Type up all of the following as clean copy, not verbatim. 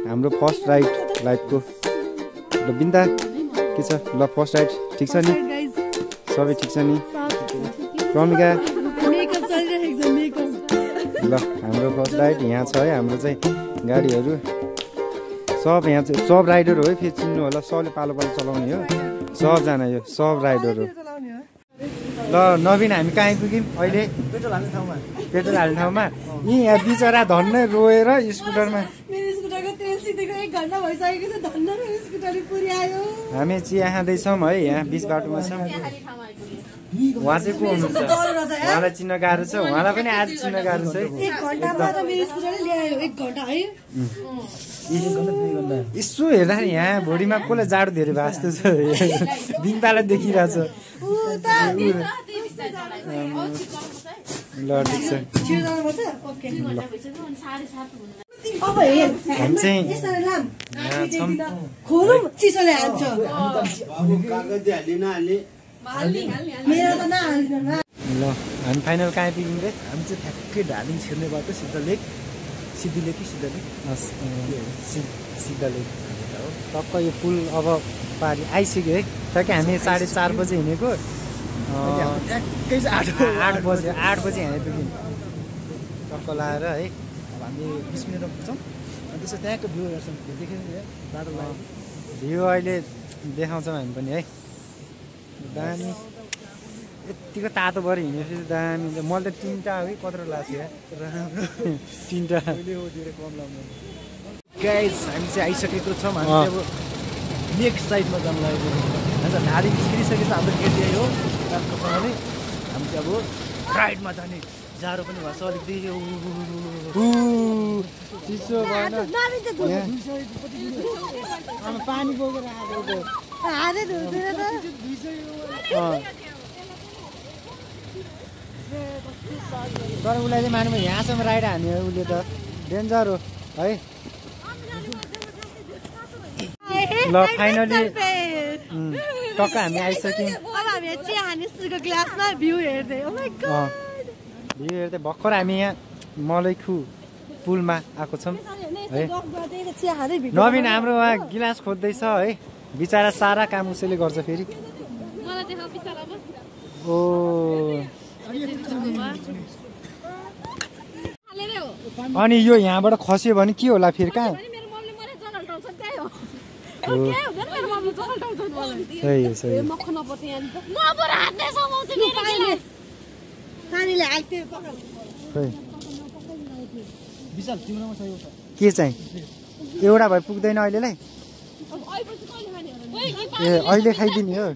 हाम्रो first ride लाइफको। ल बिन्दा के छ? ल फर्स्ट राइड ठिक छ नि? सबै ठिक छ नि? प्रमिका ल हाम्रो फर्स्ट राइड यहाँ छ है। हाम्रो चाहिँ गाडीहरू सब यहाँ चाहिँ सब राइडर हो है। फेरि चिन्नु होला, सबले पालो पालो चलाउने हो सबजना, यो सब राइडर हो। ल नवीन हामी कहाँ आइपुग्यौँ अहिले? पेट्रोल हाल्ने ठाउँमा। यहाँ बिचरा धन्नै रोएर स्कुटरमा हामी चिया खाँदैछौँ है। यहाँ बिच बाटोमा छौँ। उहाँ चाहिँ को हुनुहुन्छ? उहाँलाई चिन्न गाह्रो छ, उहाँलाई पनि आज चिन्न गाह्रो छ है। यसो हेर्दा यहाँ भोडीमा कसलाई जाडो धेरै भास्तो छ, बिन्दालाई देखिरहेछ। ल ठिक छ। हामी चाहिँ ल हामी फाइनल कहाँ आइपुग्यौँ रे? हामी चाहिँ ठ्याक्कै धादिङ छिर्ने बाटो सिद्ध लेक टक्क यो पुल अब पारि आइसक्यो है। ठ्याक्कै हामी 4:30 बजे हिँडेको, 8 बजे यहाँ आइपुग्यौँ टक्क लाएर है। अब हामी 20 मिनटमा पुग्छौँ अनि त्यसो त्यहाँको भ्यू हेर्छौँ। देखेन बाटो भ्यू अहिले देखाउँछौँ हामी पनि है। दामी यतिको तातो भएर हिँडेपछि दामी। मैले त 3टा है कत्रो लाग्छ यार, राम्रो 3टा कम लाग्नु। गाइस हामी चाहिँ आइसकेको छौँ। हामी अब नेक्स्ट साइडमा जानु लागेको अन्त धारी निस्किसकेपछि हाम्रो गेट यही हो। राम्रोसँगले हामी चाहिँ अब राइडमा जाने। जाडो पनि भएको छ अलिकति, चिसो भएन पानी बोकेर आएको तर उसलाई चाहिँ मान्नु यहाँसम्म राइड हान्यो उसले त डेन्जर हो है। ल फाइनली टक्क हामी आइसक्यौँ। भ्यू हेर्दै भर्खर हामी यहाँ मलैखु पुलमा आएको छौँ है। नवीन हाम्रो उहाँ गिलास खोज्दैछ है। बिचरा सारा काम उसैले गर्छ फेरि। ओ अनि यो यहाँबाट खस्यो भने के होला फेरि? कहाँ के चाहिँ एउटा भए पुग्दैन अहिलेलाई? ए अहिले खाइदिने हो।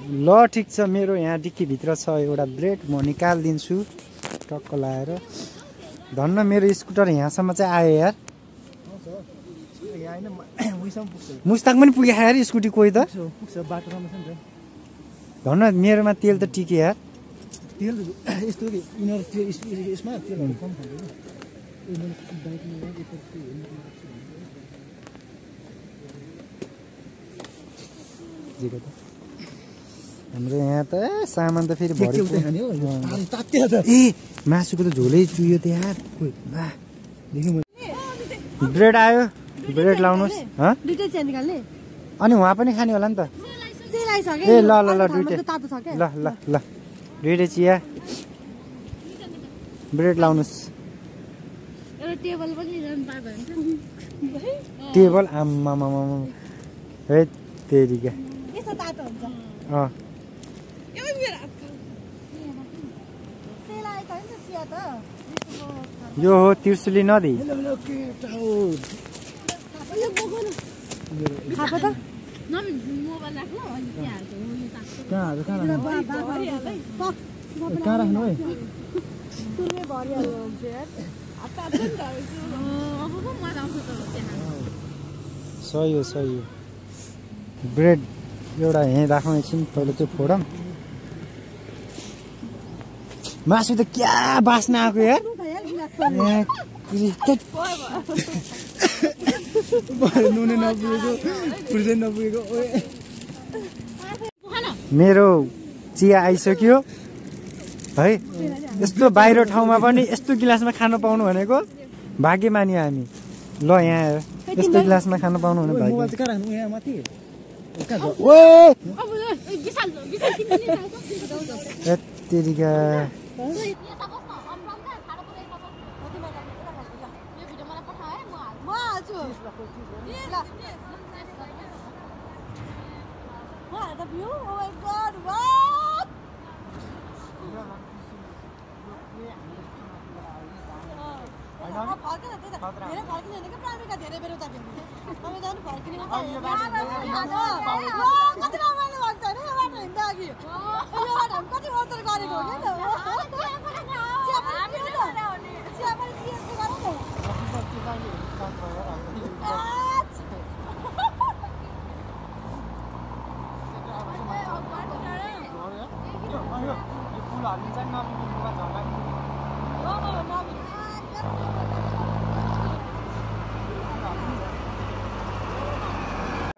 ल ठिक छ। मेरो यहाँ डिक्कीभित्र छ एउटा ब्रेड, म निकालिदिन्छु टक्क लाएर। धन्न मेरो स्कुटर यहाँसम्म चाहिँ आयो यार। मुस्ताक पनि पुग्यो यार स्कुटी कोही त। धन्न मेरोमा तेल त टिक्यो यार। तेल यस्तो यसमा तेल कम खाँदैन। हाम्रो यहाँ त सामान त फेरि भरि ए मासुको त झोलै चुयो त यार। ब्रेड आयो, ब्रेड लाउनुहोस्। अनि उहाँ पनि खाने होला नि त। ए ल ल ल दुइटै ल ल ल दुइटै चिया ब्रेड लाउनुहोस्। टेबल आम्मा है तेरिका। यो हो त्रिशुली नदी। कहाँ राख्नु है? सही हो सही हो। ब्रेड एउटा यहीँ राखौँ एकछिन, पहिला त्यो फोडौँ। मासु त क्या बास्ना आएको यार। नुनै नपुगेको, पुर्जै नपुगेको। मेरो चिया आइसक्यो है। यस्तो बाहिर ठाउँमा पनि यस्तो गिलासमा खान पाउनु भनेको भाग्यमानी हामी। ल यहाँ आयो यस्तो ग्लासमा खान पाउनु हुने भाइ मोबाइल चाहिँ कहाँ राख्नु यहाँ माथि तेरिका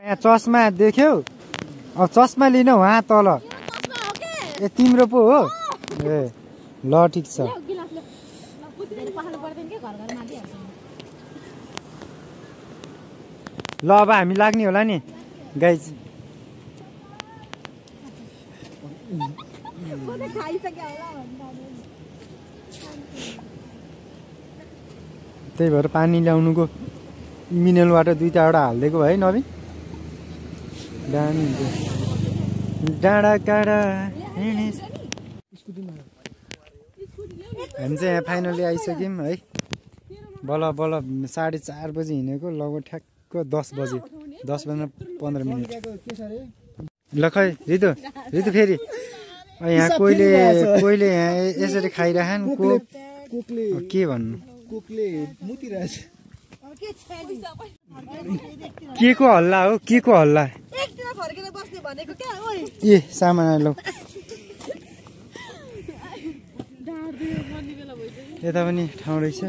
यहाँ चस्मा देख्यौ अब चस्मा लिन वहाँ तल ए तिम्रो पो हो ए ल ठिक छ ल अब हामी लाग्ने होला नि गाइज त्यही भएर पानी ल्याउनुको मिनरल वाटर दुईवटा हालिदिएको है नवीन डाँडा काँडा हामी चाहिँ यहाँ फाइनली आइसक्यौँ है बल्ल बल्ल 4:30 बजी हिँडेको लगभग ठ्याक्क 10 बजे 10:15 ल खै रितु फेरि यहाँ कोहीले यहाँ यसरी खाइरहन् के भन्नु के को हल्ला हो के को हल्ला ए सामान लौ यता पनि ठाउँ रहेछ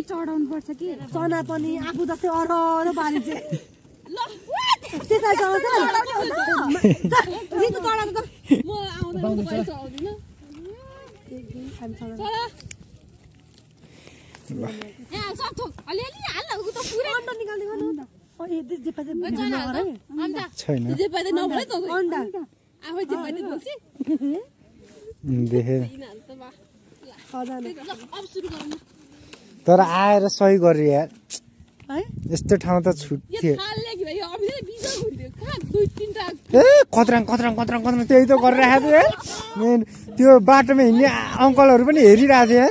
चढाउनु पर्छ कि चना पनि आफू जस्तै अरहरो बारी चाहिँ तर आएर सही गरे यार यस्तो ठाउँ त छुट्यो ए खतराङ त्यही त गरिरहेको थियो त्यो बाटोमा हिँड्ने अङ्कलहरू पनि हेरिरहेको थियो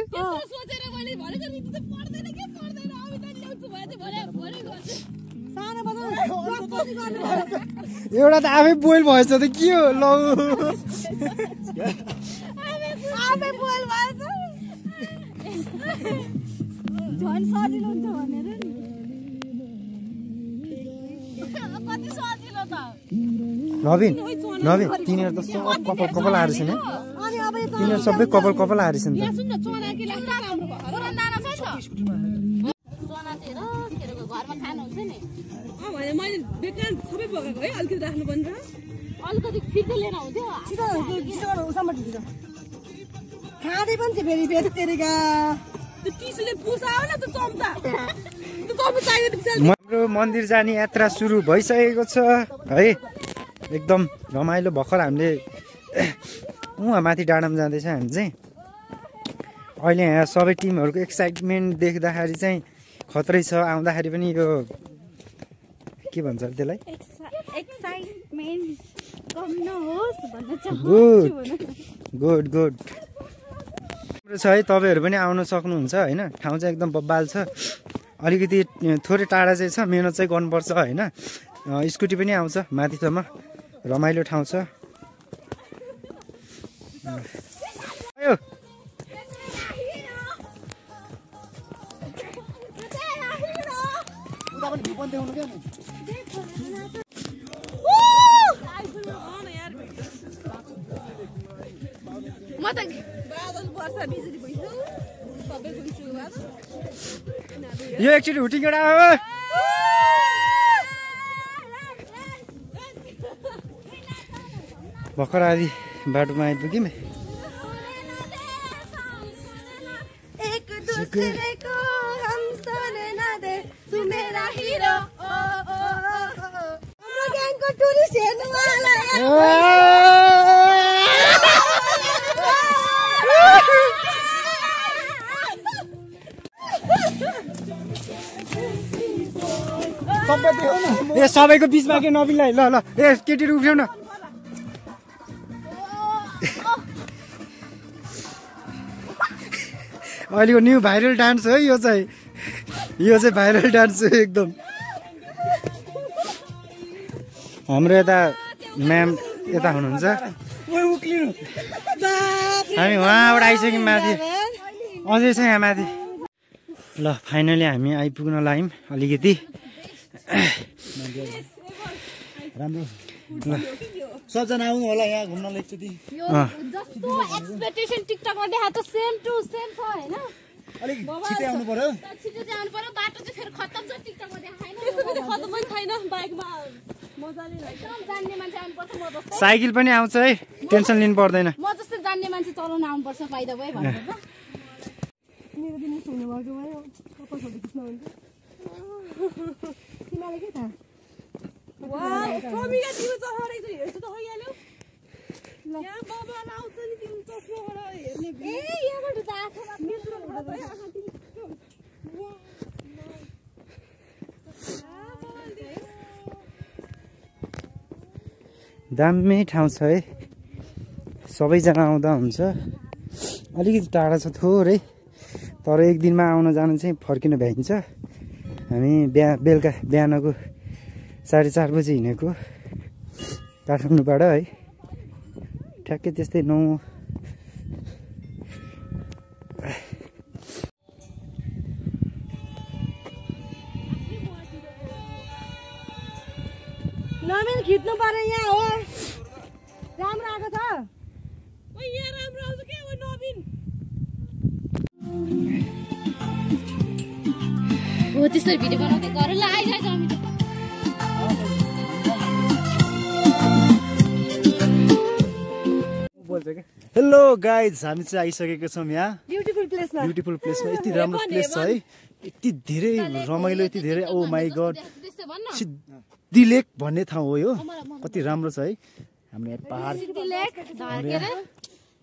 एउटा त आफै बोइल भएछ त के हो लौ झन् सजिलो हुन्छ भनेर नवीन तिनीहरू त सब कपाल आएर छन् तिनीहरू सबै कपाल आएर छन् खाँदै पनि छ फेरि फेरिका हाम्रो मन्दिर जाने यात्रा सुरु भइसकेको छ है एकदम रमाइलो भर्खर हामीले उहाँ माथि डाँडामा जाँदैछ हामी चाहिँ अहिले यहाँ सबै टिमहरूको एक्साइटमेन्ट देख्दाखेरि चाहिँ खतरै छ आउँदाखेरि पनि यो के भन्छ त्यसलाई गुड छ है तपाईँहरू पनि आउन सक्नुहुन्छ होइन ठाउँ चाहिँ एकदम बब्बाल छ अलिकति थोरै टाढा चाहिँ छ मेहनत चाहिँ गर्नुपर्छ होइन स्कुटी पनि आउँछ माथिसम्म रमाइलो ठाउँ छ यो एकचोटि हुटिङ केटा भर्खर आदि बाटोमा आइपुग्यौँ एक दूसरे को हम सोने ना दे तू मेरा हीरो हाम्रो ग्याङको टुरिस्ट हेर्नुवाला ए सबैको बिचमा के नबिनलाई ल ल ए केटीहरू उठ्यौ न अहिलेको न्यू भाइरल डान्स हो यो चाहिँ भाइरल डान्स हो एकदम हाम्रो यता म्याम यता हुनुहुन्छ हामी उहाँबाट आइसक्यौँ माथि अझै छ यहाँ माथि ल फाइनली हामी आइपुग्न लाग्यौँ अलिकति राम्रो सबजना आउनु होला यहाँ घुम्नलाई एकचोटि जस्तो एक्सपेक्टेसन टिकटकमा देखाएको सेम टु सेम छ हैन अलिक छिटै आउनु पर्यो छिटो चाहिँ आउनु पर्यो बाटो चाहिँ फेरि खत्तम छ टिकटकमा देखाएन त्यस्तो पनि खत्तम पनि छैन बाइकमा मजाले एकदम जान्ने मान्छे आउनुपर्छ म जस्तै साइकल पनि आउँछ है टेन्सन लिनु पर्दैन म जस्तै जान्ने मान्छे चलाउन आउनुपर्छ फाइदा भयो भनेर त मेरो दिन सुन्नु भएको भयो कपाल फोटो खिच्न हुन्छ तिमीले के थाहा वाउ कमिगा तिम्रो चस्मा रहेछ हेर्छु त होइहाल्यो यहाँ बाबा आउँछ नि तिम्रो चस्माबाट हेर्ने ए यहाँबाट त आँखामा मेरो दामी ठाउँ छ है सबैजना आउँदा हुन्छ अलिकति टाढा छ थोरै तर एक दिनमा आउन जानु चाहिँ फर्किनु भ्याइन्छ हामी बेलुका बिहानको 4:30 बजी हिँडेको काठमाडौँबाट है ठ्याक्कै त्यस्तै 9 नमिन खिच्नु पर्यो यहाँ हो राम्रो आएको छ ओइ यहाँ राम्रो आउँछ के हो नबिन हो त्यसरी भिडियो बनाउँदै गर ल आइज हामी हेलो गाइज हामी चाहिँ आइसकेको छौँ यहाँ ब्युटिफुल प्लेसमा यति राम्रो प्लेस छ है यति धेरै रमाइलो यति धेरै ओ माई गड सिद्धि लेक भन्ने ठाउँ हो यो कति राम्रो छ है हाम्रो यहाँ पहाड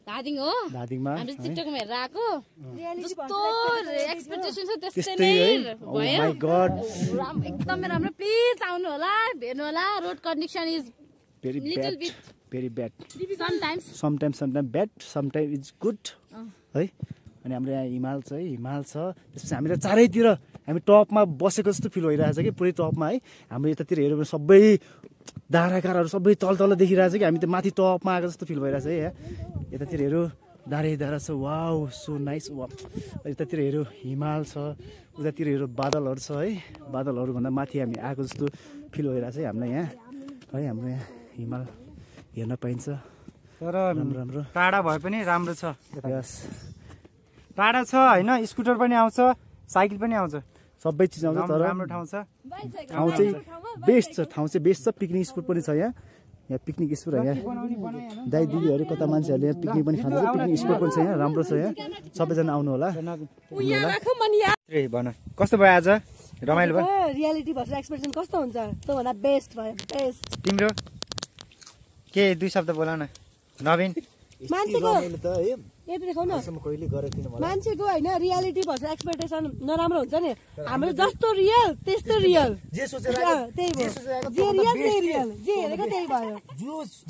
धादिङमा टिकटकमा हेरेर आएको जस्तो एक्सपेक्टेसन छ त्यस्तै त्यस्तै है ओ माई गड एकदमै राम्रो प्लिज आउनु होला हेर्नु होला road condition is very bad sometimes bad sometime is good है अनि हाम्रो यहाँ हिमाल छ है हिमाल छ त्यसपछि हामीलाई चारैतिर हामी टपमा बसेको जस्तो फिल भइरहेछ कि पुरै टपमा है हाम्रो यतातिर हेऱ्यो भने सबै डाँडाकाँडाहरू सबै तल देखिरहेछ कि हामी त माथि टपमा आएको जस्तो फिल भइरहेछ है यहाँ यतातिर हेऱ्यो डाँडा छ वाउ सो नाइस वा यतातिर हेऱ्यो हिमाल छ उतातिर हेऱ्यो बादलहरू छ है बादलहरूभन्दा माथि हामी आएको जस्तो फिल भइरहेछ है हामीलाई यहाँ है हाम्रो यहाँ हिमाल हेर्न पाइन्छ तर राम्रो टाढा भए पनि राम्रो छ यस टाढा छ होइन स्कुटर पनि आउँछ साइकल पनि आउँछ सबै चिज आउँछ तर राम्रो ठाउँ छ ठाउँ चाहिँ बेस्ट छ पिकनिक स्पोट पनि छ यहाँ पिकनिक स्पोट यहाँ दाइ दिदीहरू कता मान्छेहरूले यहाँ पिकनिक पनि खान्छ पिकनिक स्पोट पनि छ यहाँ राम्रो छ यहाँ सबैजना आउनु होला भन कस्तो भयो आज रमाइलो भयो रियालिटी भर्सेस एक्सपेक्टेसन कस्तो हुन्छ त्योभन्दा बेस्ट भयो बेस्ट तिम्रो के 2 शब्द बोला न नवीन मान्छेको मान्छेको होइन रियालिटी भन्छ एक्सपेक्टेसन नराम्रो हुन्छ नि हाम्रो जस्तो रियल त्यस्तो रियल जे सोचेर त्यही भयो जे रियल त्यही रियल जे हेरेको त्यही भयो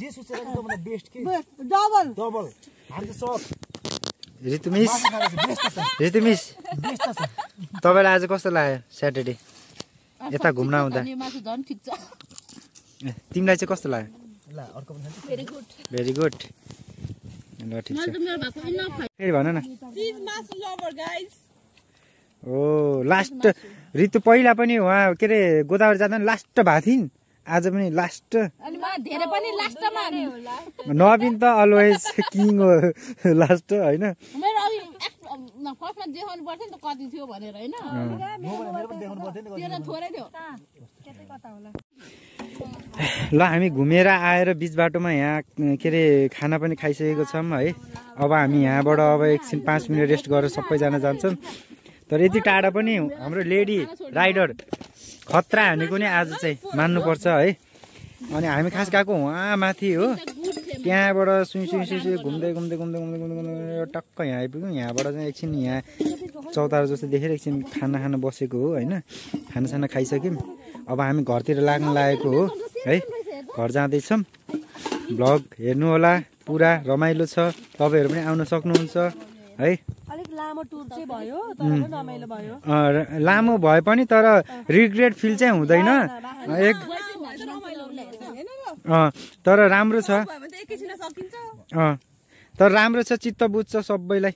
जे सोचेर एकदम बेस्ट के डबल हामी त सब ऋतु मिस तपाईलाई आज कस्तो लाग्यो स्याटरडे यता घुम्न आउँदा तिमीलाई चाहिँ कस्तो लाग्यो भेरी गुड ल ठिक छ फेरि भन न ओ लास्ट ऋतु पहिला पनि उहाँ के अरे गोदावरी जाँदा लास्ट भएको थिइन् आज पनि लास्ट नवीन त अलवेज किङ हो लास्ट होइन ल हामी घुमेर आएर बिच बाटोमा यहाँ के अरे खाना पनि खाइसकेको छौँ है। अब हामी यहाँबाट अब एकछिन 5 मिनट रेस्ट गरेर सबैजना जान्छौँ। तर यति टाढा पनि हाम्रो लेडी राइडर खतरा हानेको नि आज चाहिँ मान्नुपर्छ है। अनि हामी खास गएको उहाँ माथि हो, त्यहाँबाट सुई घुम्दै टक्क यहाँ आइपुग्यौँ। यहाँबाट चाहिँ एकछिन यहाँ चौतारा जस्तो देखेर एकछिन खाना बसेको हो होइन। खानासाना खाइसक्यौँ। अब हामी घरतिर लाग्न लागेको हो है। घर जाँदैछौँ। भ्लग हेर्नु होला, पुरा रमाइलो छ। तपाईँहरू पनि आउन सक्नुहुन्छ है। अलिक लामो टुर चाहिँ भयो तर पनि रमाइलो भयो। लामो भए पनि तर रिग्रेट फिल चाहिँ हुँदैन। तर राम्रो छ। तर राम्रो छ, चित्त बुझ्छ सबैलाई।